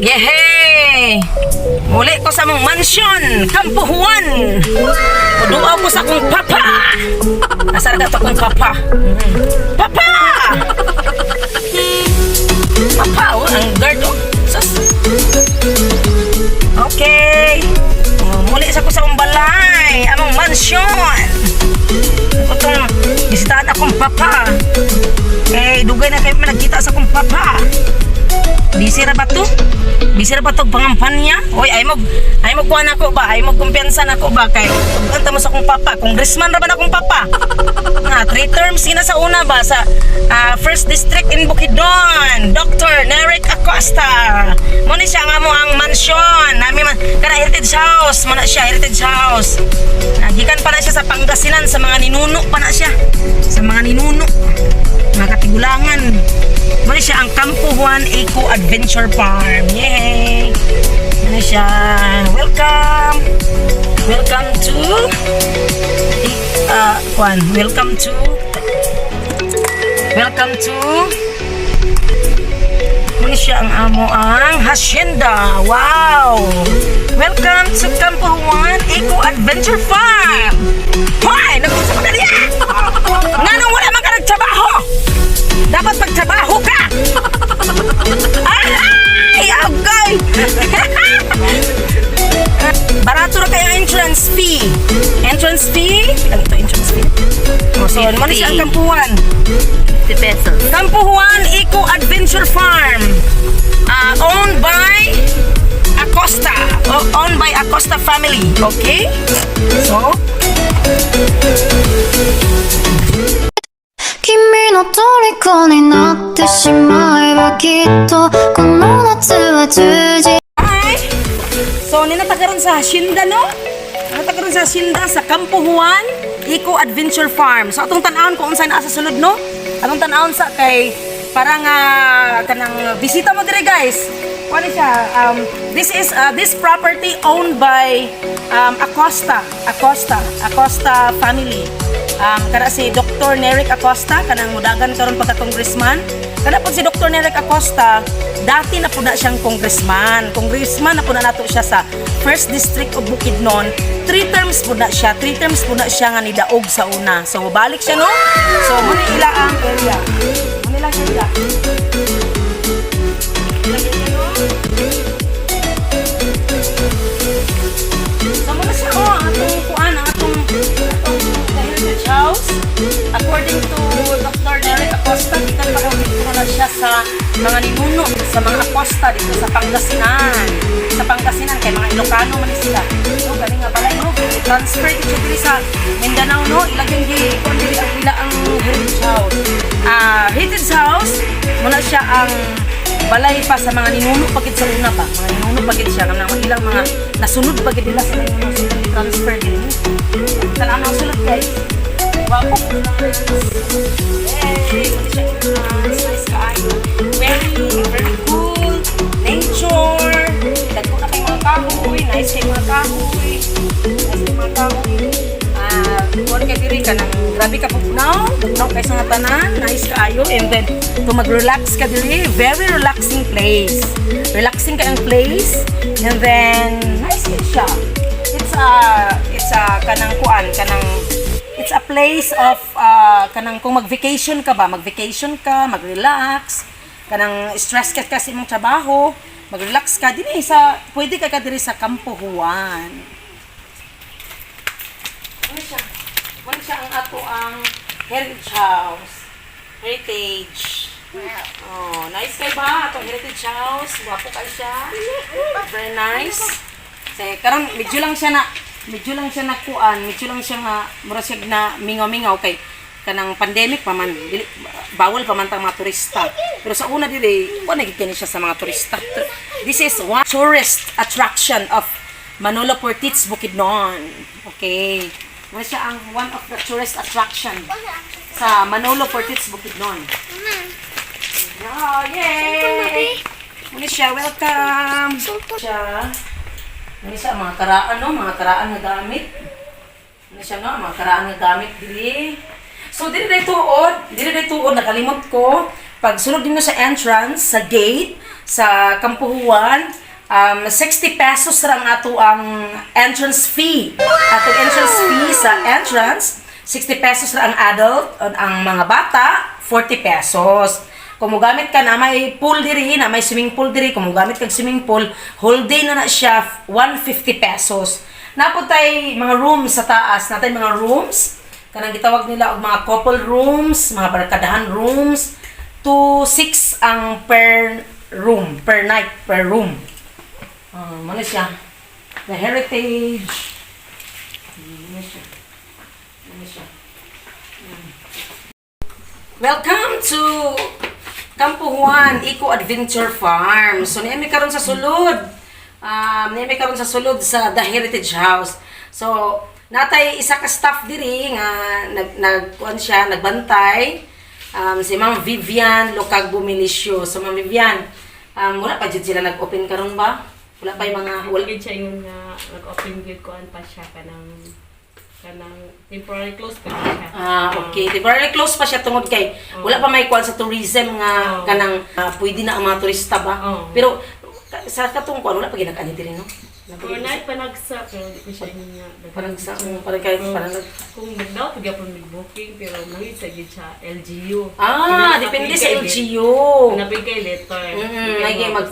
Yehey! Muli ko sa mong mansyon, Kampuhuan. Uduaw ko sa akong papa. Nasaan ka ito akong papa? Papa! Papa, oh, ang guard, oh. Okay. Muli sa ko sa akong balay, among mansyon. Ako itong bisitahan akong papa. Eh, dugay na kayo nagkita sa akong papa. Busy ra ba to? Busy ra ba to pangampan niya? Oy, ay mo kuha na ko ba? Ay mo kumpiyansa na ko ba? Kay uganta mo sa akong papa. Congressman ra ba na akong papa? Nga, 3 terms ina sa una ba? Sa 1st District in Bukidnon. Dr. Neric Acosta. Muna siya nga mo ang mansyon. Nami man, kana Heritage House. Muna siya, Heritage House. Gikan pa na siya sa Pangasinan. Sa mga ninuno pa na siya. Sa mga ninuno. Mga katigulangan. Muna siya ang Kampuhuan Eco Adventure Farm. Yay! Muna siya. Welcome! Welcome to muna siya ang amo ang hacienda. Wow! Welcome to Kampuhuan Eco Adventure Farm. Hoy! Nag-usap ka na niya! Nanong wala man ka nagtrabaho! Dapat magtrabaho ka! Ay! Agay! Barato na kayo entrance fee. Entrance fee? Ilang ito entrance fee? So, ano siya ang Kampuhuan? 50 pesos. Kampuhuan Eco Adventure Farm. Owned by Acosta. Owned by Acosta family. Okay? So, 君の虜になってしまえばきっとこの夏は充実 hi! So, ninatagaron sa hacienda, no? Ninatagaron sa hacienda sa Kampuhuan Eco Adventure Farm. So, atong tanawon kung saan nasa sulod, no? Atong tanawon sa kay parang kanang bisita mo dire, guys. Ano siya? This property owned by Acosta family. Kada si Dr. Neric Acosta, kanang mudagan karon pagka-congressman. Kada po si Dr. Neric Acosta, dati na po na siyang congressman. Congressman na po na nato siya sa 1st District of Bukidnon. 3 terms po na siya. 3 terms po na siya nga nidaog sa una. So, balik siya, no? So, muna ila ang area. Muna lang siya ila. So, muna siya, oh, atong kuan, atong Heritage House. According to Dr. Neric Acosta, kita na siya sa mga ninuno, sa mga Acosta dito sa Pangasinan. Sa Pangasinan, kay mga Ilocano man sila. So, galing nga pala, no? Transfer dito dito sa Mindanao, no? Ilagyan kung dili ang ila ang Heritage House. Heritage House, muna siya ang balay pa sa mga ninuno pagit sa una pa. Mga ninuno pagit siya. Kanang ilang mga nasunod pagit nila sa ninuno. So, transfer din. Kanang ang sunod, guys. Wapo. Yay! Nice kaayo. Very cool. Nature. Dagko na kayong mga kahoy. Nice kayong mga kahoy. Kung kay diri ka nang grabe ka pupunaw. Pupunaw kayo sa nga tanan. Nice kaayo. And then, to mag-relax ka diri. Very relaxing place. Relaxing ka ang place. And then, nice kayo siya. It's a kanang kuan, it's a place of kanang kung mag-vacation ka ba, mag-relax, kanang stress ka kasi mong trabaho, mag-relax ka din pwede ka diri sa Kampuhuan. Ano siya ang ato ang Heritage House. Heritage. Oh, nice kay ba atong Heritage House? Guwapo kay siya. Very nice. Kasi karon medyo lang siya na kuan, medyo lang siya nga mura siya na mingaw-mingaw kay kanang pandemic pa man, bawal pa man tang mga turista. Pero sa una dili, kuan nagkini siya sa mga turista. This is one tourist attraction of Manolo Portits, Bukidnon. Okay. Muna siya ang one of the tourist attraction sa Manolo Portits, Bukidnon. Oh, yay! Muna siya, welcome! Siya. Ano siya, mga karaan, no? Mga karaan na gamit. Ano siya, no? Mga karaan na gamit dili. So, dili tuod, nakalimot ko. Pag sunod din sa entrance, sa gate, sa Kampuhuan, 60 pesos lang ato ang entrance fee. Atong entrance fee sa entrance, 60 pesos lang ang adult, ang mga bata, 40 pesos. Kung mugamit ka na may pool diri, na may swimming pool diri, kung mugamit kag swimming pool, whole day na siya 150 pesos. Naputay mga rooms sa taas, natay mga rooms, kanang gitawag nila og mga couple rooms, mga barkadahan rooms, 2-6 ang per room, per night, per room. Ano siya? The Heritage. Ano siya? Welcome to Kampuhuan Eco Adventure Farm. So, niami karon sa sulod. Niami karon sa sulod sa The Heritage House. So, natay isa ka staff diri nga nagkuan siya, nagbantay. Si Ma'am Vivian Locag Bumilisyo. So, Ma'am Vivian, wala pa jud sila nag-open karon ba? Wala pa yung mga Wala siya yung nag-open gate ko pa siya kanang temporary close pa siya. Okay. Temporarily close pa siya tungod kay wala pa may kuan sa tourism nga kanang pwede na ang mga turista ba. Pero sa katong kuan wala pa ginag-ani diri no. Overnight pa nagsa pero di pa siya niya. Parang Kung nagdaw pag may booking pero nangit sa gid siya LGU. Depende sa LGU. Nabigay letter.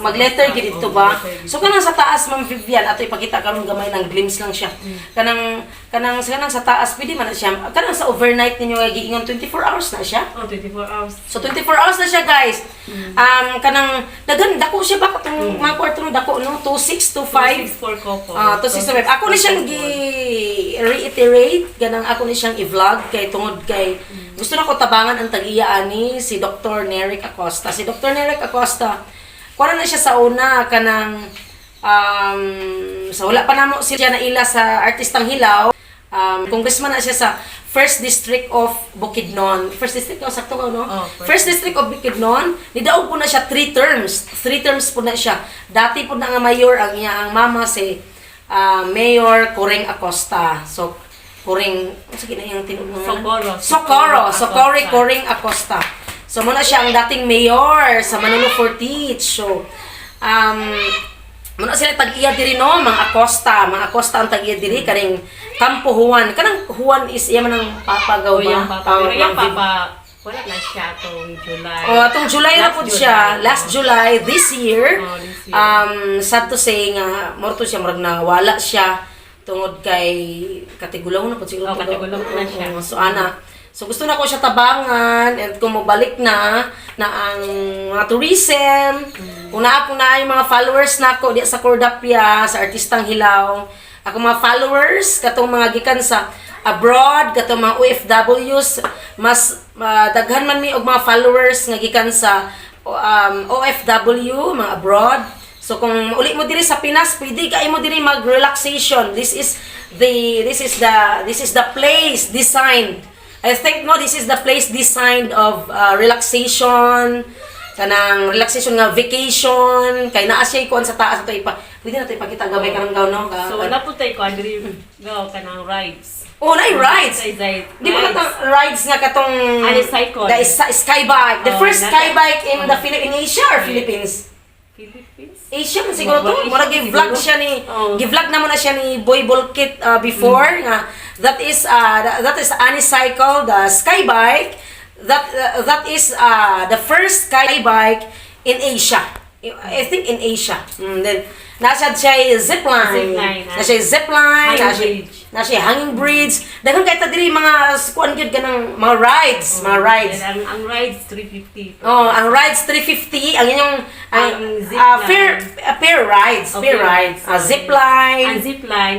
Mag-letter gid ito ba? So kanang sa taas Ma'am Vivian ato ipakita karon gamay ng glimpse lang siya. Kanang sa taas pwede man na siya. Kanang sa overnight ninyo giingon 24 hours na siya. 24 hours. So 24 hours na siya guys. Kanang dako siya ba katong mga kwarto no dako no 2625 for couple. 2625. Ako ni siyang gi-reiterate ganang ako ni siyang i-vlog kay tungod kay gusto na ko tabangan ang tag-iya ani si Dr. Neric Acosta. Si Dr. Neric Acosta kuwara na siya sa una kanang sa wala pa namo siya na ila sa Artistang Hilaw. Congressman na siya sa First District of Bukidnon. First District o sakto ko no? First District of Bukidnon. Nidaog po na siya 3 terms. 3 terms po na siya. Dati po na nga mayor ang ang mama si Mayor Coring Acosta. So Coring sige na yung Socorro Coring Acosta. So muna siya ang dating mayor sa Manolo Fortich. So muna sila tag-iya diri no, mga Acosta ang tag-iya diri kaning Kampuhuan. Kanang Juan is iya man ang papagaw ba? Yung papa wala na siya atong July. Atong July na po siya. Last July this year. Sad to say nga more to siya murag na wala siya tungod kay katigulaw na po siguro. Katigulaw na siya. So gusto na ko siya tabangan and kung mabalik na ang mga tourism, kung ako na yung mga followers nako diya sa Cordapia, sa Artistang Hilaw, ako mga followers katong mga gikan sa abroad, katong mga OFWs, mas daghan man mi og mga followers nga gikan sa OFW, mga abroad. So kung uli mo diri sa Pinas, pwede kay mo diri mag-relaxation. This is the place designed. I think no, this is the place designed of relaxation, kanang relaxation nga vacation, kay naa siya ikuan sa taas ato pwede na to ipakita gabay kanang gaw no. So wala po tay ko diri gaw kanang rides. Na rides. Di ba katong rides nga katong cycle. The sky bike. The first sky bike in the Asia or Philippines? Asia man siguro to. Mura gi-vlog siya ni gi-vlog na mo na siya ni Boy Bolkit before nga that is Anicycle, the sky bike. That is the first sky bike in Asia. I think in Asia. Then nasa siya zipline. Nasa zipline, nasa hanging bridge. Daghang kay ta diri mga kuan gyud kanang mga rides. Ang rides 350. Ang rides 350, ang inyong fair rides. Zipline. Ang zipline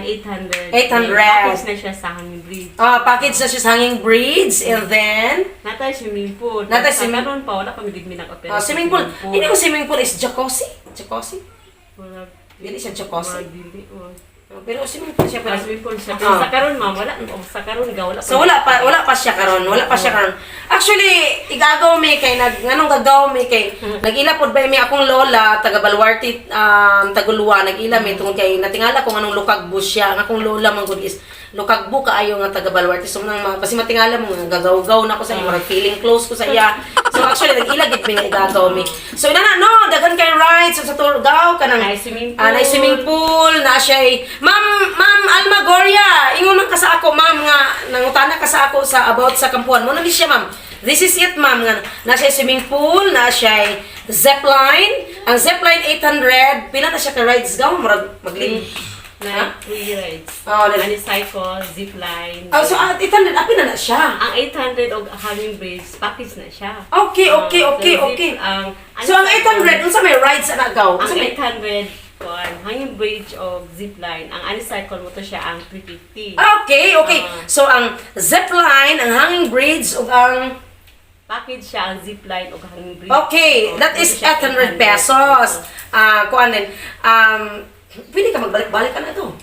800. Package na siya sa hanging bridge. Package na siya sa hanging bridge and then natay swimming pool. Karon pa wala pa mig nag-operate. Swimming pool. Ini ko swimming pool is jacuzzi. Wala Dili siya jacuzzi. Pero swimming pool siya pero swimming pool siya. Sa karon ma'am wala sa karon wala. So wala pa siya karon. Actually, igagaw mi kay nganong gagaw mi kay nagila pod ba mi akong lola taga Baluarte Taguluwa nagila mi tungod kay natingala ko nganong lukag bus siya. Ang akong lola man gud is lukagbo kaayo nga taga Baluarte. So nang basi matingala mo nga gagaw-gaw na ko sa iya, marag feeling close ko sa iya. So actually nag-ilagit mi nga igagaw mi. So ina na no, dagan kay rides so, sa Turgaw kanang Nice swimming pool. nice swimming pool na siya Ma'am Almagoria, ingon man ka sa ako ma'am nga nangutana ka sa ako sa about sa kampuan mo na ni siya ma'am. This is it ma'am nga na siya swimming pool, na siya zipline. Ang zipline 800, pila na siya ka rides gaw marag magling. Na 3 rides. Oh, Unicycle, zipline. Oh, so 800 apil na siya. Ang 800 og hanging bridge package na siya. Okay. So ang 800 unsa may rides ana gaw? Ang Unsa may 800 kuan hanging bridge o zipline. Ang unicycle mo to siya ang 350. Okay. So ang zipline, ang hanging bridge ug ang Package siya ang zipline o hanging bridge. okay, Oh, that ito is siya 800 pesos. Kuan din. Pwede ka magbalik-balik ka na to.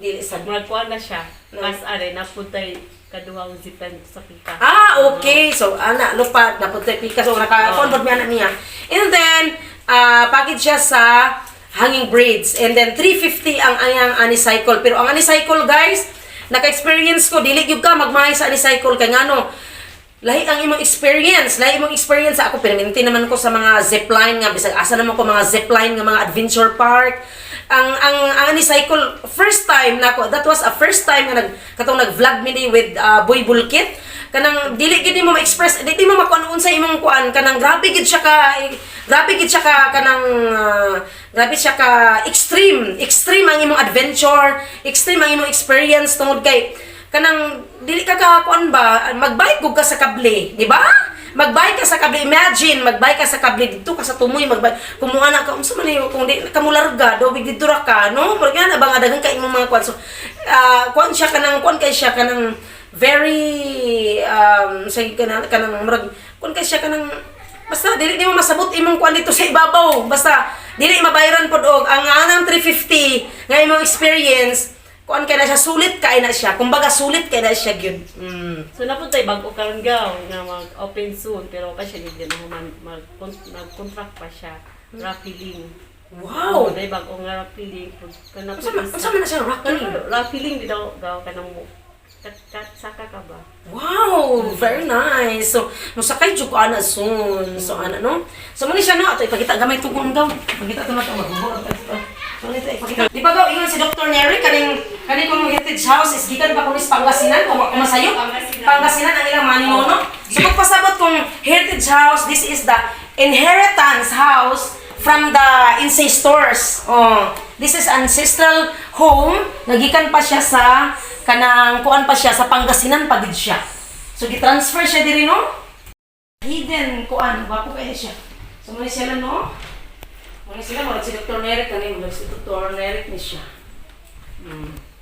Dili sa Muragkuan na siya. Mas are napuntay kaduhang zipline sa pika. okay. So, ana, lupad, napunta pika. So, naka-convert mi anak niya. And then, package siya sa hanging braids. And then, 350 ang ayang unicycle. Pero ang unicycle, guys, naka-experience ko, dili gyud ka magmahay sa unicycle. Kaya nga, no, lahi ang imong experience. Lahi imong experience. Ako, pinaminti naman ko sa mga zipline nga. Bisag asa naman ko mga zipline nga, mga adventure park. Ang unicycle, first time nako, that was a first time nga katong nag-vlog mi with Boy Bulkit. Kanang dili gid mo ma-express, dili mo makuan unsa imong kuan, kanang grabe gid siya ka extreme ang imong adventure, extreme ang imong experience tungod kay kanang dili ka kuan ba, magbike gud ka sa kable, di ba? Magbike ka sa kable, imagine, magbike ka sa kable dito ka sa tumoy, magbike, kumuha na ka, unsa man yun, kung di ka mularga, do big dito ra ka, no? Pero yan, abang adagan ka imong mga kuan. So, kuan kay siya kanang very, say, kanang, kuan kay siya kanang, basta, dili mo masabot imong kuan dito sa ibabaw, basta, dili mabayaran po og ang anang 350, nga imong experience, kuan kay na siya, sulit kay na siya, kumbaga sulit kay na siya gyud. So napuntay bago karon gaw nga mag-open soon pero pa siya hindi na mag-contract pa siya. Raffling. Wow! Dahil bago nga raffling. Unsa man na siya rocking? Raffling di daw gaw ka nang saka ka ba? Wow, very nice. So, musakay jud ko ana soon. So ana no. So muna siya no, ato ipakita gamay tugon daw. Pakita to na to magbubuhat. So nito ipakita. Di ba gaw ingon si Dr. Neri kaning kung heritage house is gikan pa kunis Pangasinan kung masayo. Pangasinan ang ilang maninono. So pagpasabot kung heritage house, this is the inheritance house from the ancestors. Oh, this is ancestral home. Nagikan pa siya sa kanang kuan pa siya sa Pangasinan pa gid siya. So gi-transfer siya diri no. Hidden kuan ba ko kay siya. So mo siya lang no. Mo sila mo si Dr. Neric kani mo si Dr. Neric ni siya.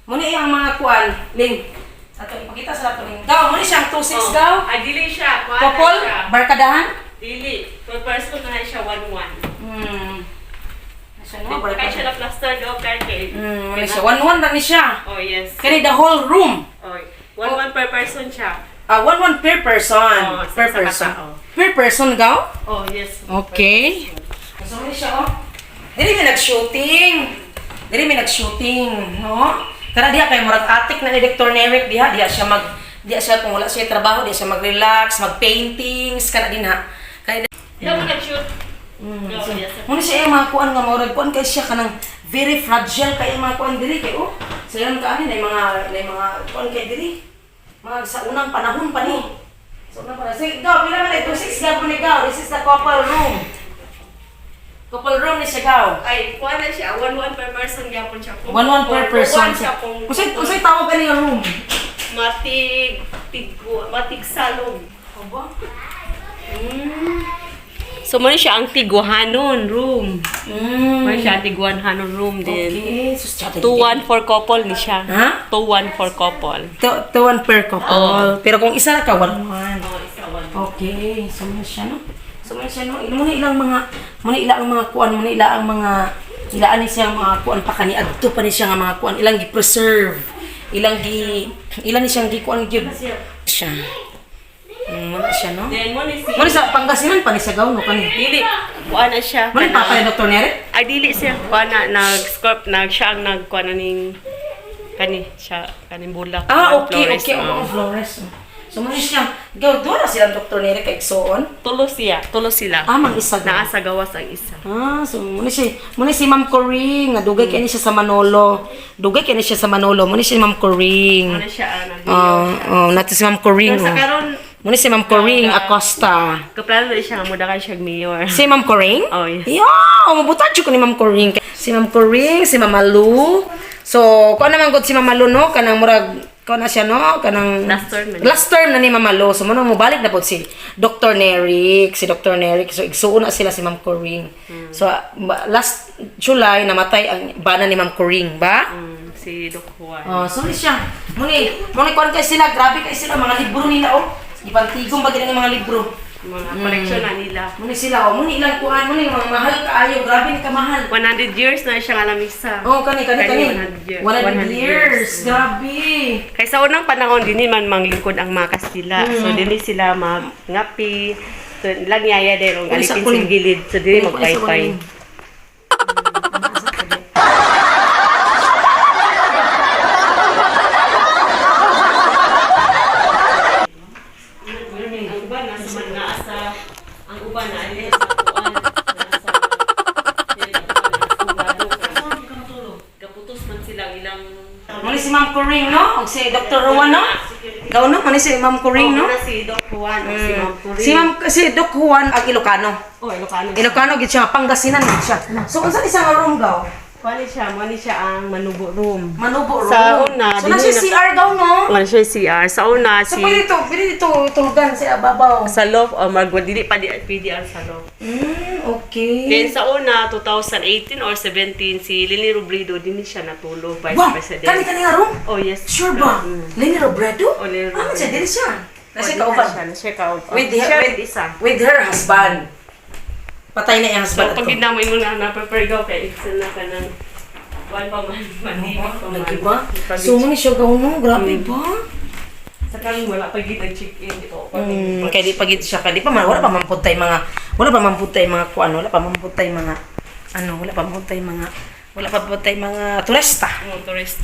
Mo ni ang mga kuan link. Ato ipakita sa ato ning. Gaw mo ni siyang 26 gaw. Ay dili siya. Couple, barkadahan. Dili. Per person na siya 1-1. Siya no, Kaya siya na plaster daw kay. mo ni siya 1-1 ra ni siya. Oh yes. Kani the whole room. Oh, 1-1 per person siya. 1-1 per person. Oh, Per sa person. kaka, oh. Per person gaw? Oh yes. Okay. So ni siya oh. Dili mi nag-shooting, no? Kana diha kay murag atik na ni Dr. Neric diha siya kung wala siya trabaho, diha siya mag-relax, mag-paintings kana din ha. Kay Hindi mo nag-shoot. so, muna siya yung mga kuan nga murag kuan kay siya kanang very fragile kay mga kuan diri kay oh. So yan kaani na mga kuan kay diri. Mga sa unang panahon pa ni. So unang panahon. Sige, gaw, pila man ito 6 gaw ni gaw. This is the couple room. Couple room ni siya gaw. Ay, kuha na siya. 1-1 per person gyapon siya. 1-1 per person. Siya kung Unsay tawag kani nga room? matig salog. Aba. So, man siya ang tiguhanon room. Man siya ang tiguhanon room din. Okay. So, 2-1 for couple ni siya. Ha? 2-1 for couple. 2-1 per couple. Oo. Pero kung isa ra ka 1-1. Oh, isa 1. Okay, so mo siya no. So mo siya no. Muna ilang mga kuan, muna ilang mga ilaan ni siya mga kuan pa kani adto pa ni siya nga mga kuan, ilang gi-preserve. Ilang ni siyang gi kuan gyud siya. Muna siya no. Then mo ni si Muna sa Pangasinan pa ni siya gaw no kani. dili. Kuha na siya. Muna papa ni Dr. Neric. Ay dili siya. Kuha na nag-scorp siya ang nagkuha na ning Kani siya, kaning bulak. Ah, ng okay, Flores, okay. Oo, Flores. So, muna siya. Doon na silang Dr. Neri kay Igsoon. Tulo sila. Ah, mang isa Naa na. sa gawas ang isa. Ah, so muna si Ma'am Coring, nga dugay kay ni siya sa Manolo. Dugay kay ni siya sa Manolo. Muna si Ma'am Coring. Ano siya, nag-mayor siya. nato si Ma'am Coring. Pero sa karon, Muna si Ma'am Coring Acosta. kaplano na siya, muda ka siya mayor. Si Ma'am Coring? Oh, yes. Yeah, mabutad ko ni Ma'am Coring. Si Ma'am Coring, si Ma'am Malu. So, ko naman gud si Ma'am Malu no, kanang murag ko na siya no, kanang last term na ni Ma'am Malu. So, mo balik na po si Dr. Neric, So, igsuon na sila si Ma'am Coring. So, last July namatay ang bana ni Ma'am Coring, ba? Si Doc Juan. Oh, sorry siya. Muni kon kay sila, grabe kay sila mga libro nila oh. Ipantigong bagay ng mga libro. Mga koleksyon na nila. Muni sila oh, muni ilang kuan, muni mga mahal kaayo, grabe ni kamahal. 100 years na siya alamisa. Oh, kani. 100 years. Grabe. Kaya sa unang panahon, din man manglingkod ang mga Kastila. So, dili sila magngapi. So, lang yaya din, ang alipin sa gilid. So, dili magpaypay. Ang uban, nasa Mangaasa. Ang uban, naalila sa Kuan. Nasa kaputos man silang ilang... Muni si Ma'am Coring no, og si Dr. Juan no. Gaw no, muni si Ma'am Coring no. Si Doc Juan, si Ma'am Curie. Si Doc Juan ag Ilocano. Oh, Ilocano. Ilocano gid siya, Pangasinan gid siya. So unsa isang room gaw? Mani siya ang manubo room. Manubo room. Sa una, so nasa CR gaw no. Mani siya CR. Sa una, So pwede dito tulugan si ababaw. sa loob, dili pa PDR sa loob. Okay. Then sa una, 2018 or 17, si Lily Robredo, din siya natulog, Vice Wow, President. kani nga room? Oh, yes. Sure ba? Lenny Robredo? Oh, Lenny Ah, Robredo. siya din siya. Nasa Oh, kauban. siya kauban. With her husband. Patay na yung So, husband pag ato. ginamay mo na prepare kay Iksan na ka ng one pa man, manimik pa man. Nagiba? So, muna siya gaw no? Grabe ba? Sa kami wala pa gid nag-check-in dito. Kaya di pagit siya, kaya di pa man, wala pa man putay mga kuan, wala pa man putay mga, wala pa putay mga turista. Tourist.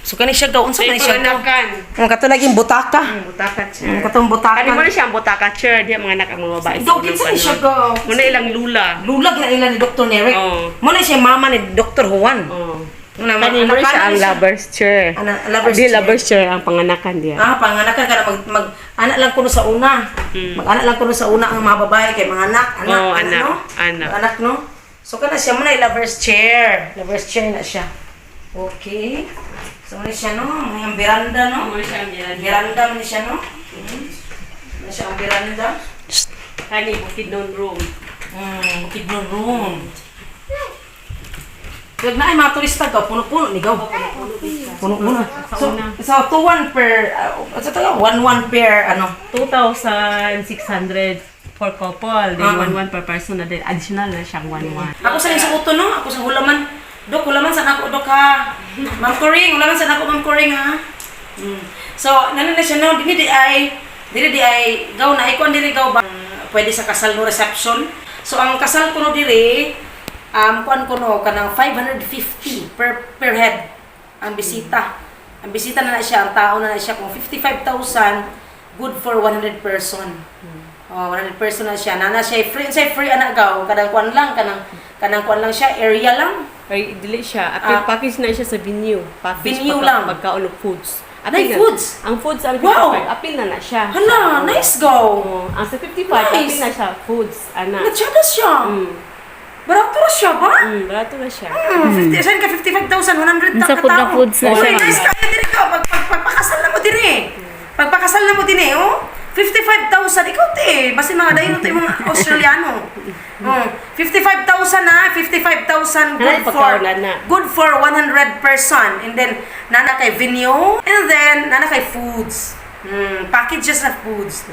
So, kani siya gaw, unsa Sa kani siya gaw? ipanakan. Katulaging butaka. Butaka chair. Katong butaka. Kani mo na siya ang butaka chair, diya mga anak ang mga babae. Gaw, kinsa ni siya gaw? Muna ilang lula. Lulag na nila ni Dr. Neric. Oo. Muna siya mama ni Dr. Juan. Oh. Muna, Kani mo siya ang lover's chair. Lover's Di chair. lover's chair ang panganakan diya. Panganakan ka na anak lang kuno sa una. Mag-anak lang kuno sa una ang mga babae kay mga anak, Oo, anak, anak, no? anak. Anak, no? So kana siya muna lover's chair. Lover's chair na siya. Okay. So muna siya no, may ang veranda no. Mo siya ang yan. Veranda man siya no. Muna siya ang veranda. Kani bukid non room. Bukid no room. Kag na ay mga turista gaw, puno-puno ni gaw. Puno-puno. So 2-1 per, sa taga 1-1 per, 2,600 for couple, then 1,100 per person na din. Additional na siyang 1,100. Ako sa yung suto no, ako sa hulaman. Dok, hulaman sa nako, Dok ha. Ma'am Coring, hulaman sa nako, Ma'am Coring ha. So, nanon na siya no, dili di ay gaw na ikaw dili gaw ba pwede sa kasal no reception. So ang kasal ko no diri kuan ko no kanang 550 per head ang bisita. Ang bisita na siya, ang tao na siya kung 55,000 good for 100 person. 100 person na siya. Nana siya free ana gaw kanang kuan lang lang siya area lang. Ay, dili siya. Package na siya sa venue. Package Venue lang. Pagkaon of foods. Nay foods. Ang foods ang 55. Wow! Apil na siya. Hala, nice go. Ang sa 55, Nice. apil na siya. Foods. Ana. Natsada siya. Barato na siya ba? Barato na siya. 50, 55,100 Sa food na foods na siya. Nice kaya diri ka. Pagpakasal na mo diri. Pagpakasal na mo diri, oh. 55,000 ikaw te. Basta mga dayon to yung mga Australiano. 55,000 na, 55,000 good for 100 person. And then nana kay venue, and then nana kay foods. Packages na foods.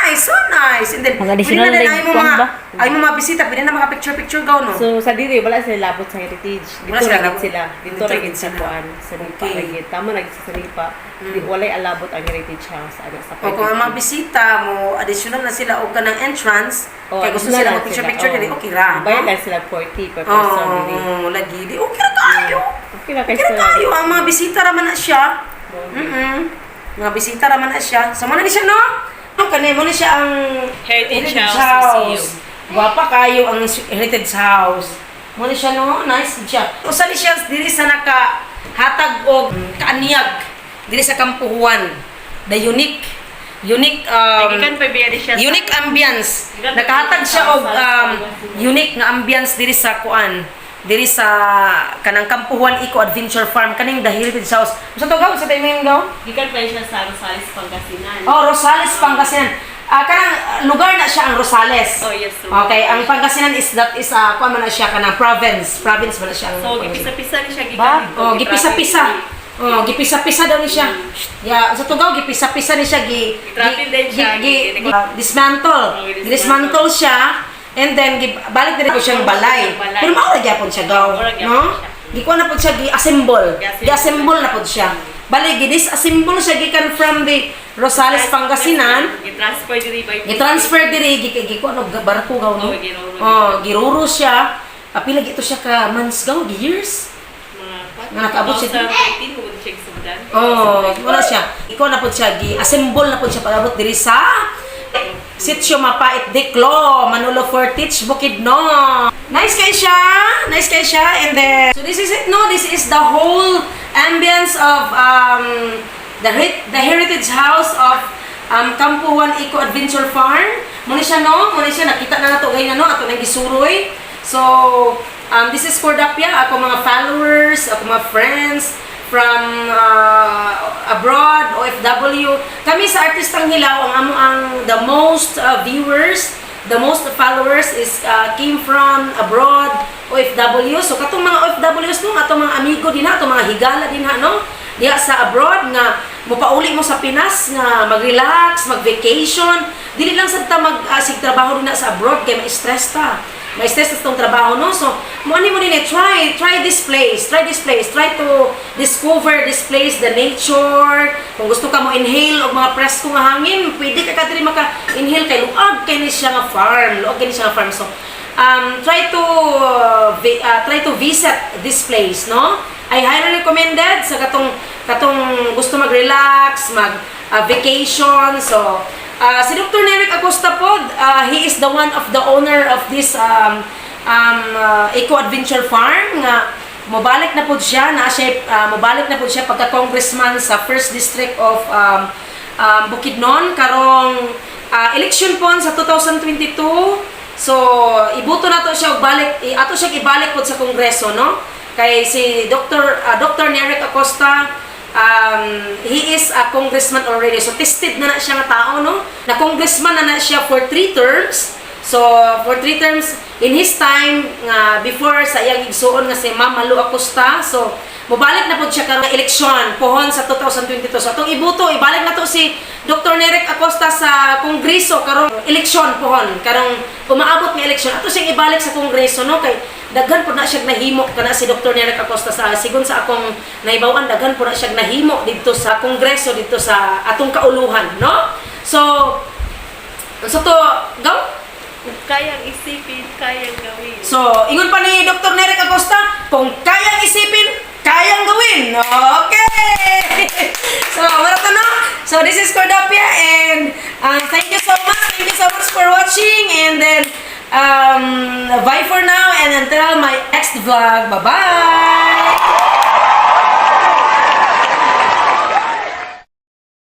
Nice, so nice. And then Mga additional pwede na leg ay kwan ba? mga bisita, pwede na mga picture gaw no. So, sa diri, wala sila labot sa heritage. Wala Dito sila ragid labot. sila. Dito Dito ragid ragid sa sila. kuan. Sa Nipa Okay. ragid. Tama ragid sa Nipa. Walay alabot ang heritage house. Ano, sa O kung ang mga bisita mo, additional na sila o ka ng entrance, kaya gusto sila mag picture dili, okay ra. Bayad lang sila 40 per person. diri. Lagi di, okay ra kayo. Okay na kay Kaya sir. tayo, ang mga bisita raman na siya. Mga bisita raman na siya. Sa mana ni siya, no? Ang kanay mo na siya ang Heritage House Museum. Guwapa kayo ang Heritage House. Mo na siya, no? Nice siya. Usa ni siya diri sa nakahatag og kaanyag diri sa Kampuhuan. The unique Nagikan pa biya di siya. unique ambience. Nakahatag siya og unique nga ambience diri sa kuan. Diri sa kanang Kampuhuan Eco Adventure Farm kaning the Heritage House. Sa to gaw sa timing gaw? Gikan pa siya sa Rosales, Pangasinan. Oh, Rosales, Pangasinan. Kanang lugar na siya ang Rosales. Oh, yes. So, Okay, ang Pangasinan is kuan man na siya kanang province. Province man na siya. So, gipisa-pisa ni siya Ba? gikan. Oh, gipisa-pisa. Oh, gipisa-pisa daw ni siya. Yeah, sa tugaw gipisa-pisa ni siya Travel din siya, dismantle. Dismantle siya and then balik din ko siyang balay. Pero mao ra gyapon siya gaw, no? Gikuha na po siya gi-assemble. Gi-assemble na po siya. Balik gi-disassemble siya gikan from the Rosales, Pangasinan. Gi-transfer diri by Gi-transfer diri gikuha no barko gaw no. Oh, giruro. Oh, giruro siya. Pila gito siya ka months gaw, years. mga Nakabot siya. 2018 mo siya gisudan. Oh, wala siya. Ikaw na po siya, gi-assemble na po siya pag-abot diri sa Sitio Mapait Diclo, Manolo Fortich, Bukidnon. Nice kay siya. Nice kay siya. And then, so this is it, no? This is the whole ambience of the Heritage House of Kampuhuan Eco Adventure Farm. Muna siya, no? Muna siya, nakita na nato ganyan, no? Ato nang gisuroy. So, this is Cordapia, ako mga followers, ako mga friends from abroad, OFW. Kami sa Artistang Hilaw, the most viewers, the most followers is came from abroad, OFW. So, katong mga OFWs no, katong mga amigo din ha, katong mga higala din ha, no? Diya sa abroad nga mupauli mo sa Pinas nga mag-relax, mag-vacation. Dili lang sa ta sig trabaho din na sa abroad kay ma-stress ta. Ma-stress ta tong trabaho no. So, mo ni try this place. Try to discover this place, the nature. Kung gusto ka mo inhale og mga presko nga hangin, pwede ka diri maka-inhale kay luag kay ni siya nga farm. Luag kay ni siya nga farm. So, try to visit this place, no? I highly recommended sa katong gusto mag-relax, vacation. So, si Dr. Neric Acosta po, he is the one of the owner of this Eco Adventure Farm nga mobalik na po siya pagka-congressman sa 1st District of Bukidnon karong election po sa 2022. So, ibuto na to siya ato siya ibalik po sa Kongreso, no? Kay si Dr. Neric Acosta, he is a congressman already. So, tested na siya nga tao, no? Na congressman na siya for 3 terms. So, for 3 terms, in his time, before sa iyang igsuon nga si Ma'am Malu Acosta, so, mubalik na po siya karong eleksyon pohon sa 2022. So, itong ibuto, ibalik na to si Dr. Neric Acosta sa Kongreso karong eleksyon pohon. Karong umaabot ng eleksyon. Ato siyang ibalik sa Kongreso, no? Kay daghan po na siyang nahimo kana si Dr. Neric Acosta sa sigon sa akong naibawan, daghan po na siyang nahimo dito sa Kongreso, dito sa atong kauluhan, no? So to, go? Kayang isipin, kayang gawin. So, ingon pa ni Dr. Neric Acosta, kung kayang isipin, kayang gawin. Okay! So, wala to, no? So, this is Cordapia and thank you so much. Thank you so much for watching and then bye for now and until my next vlog. Bye-bye!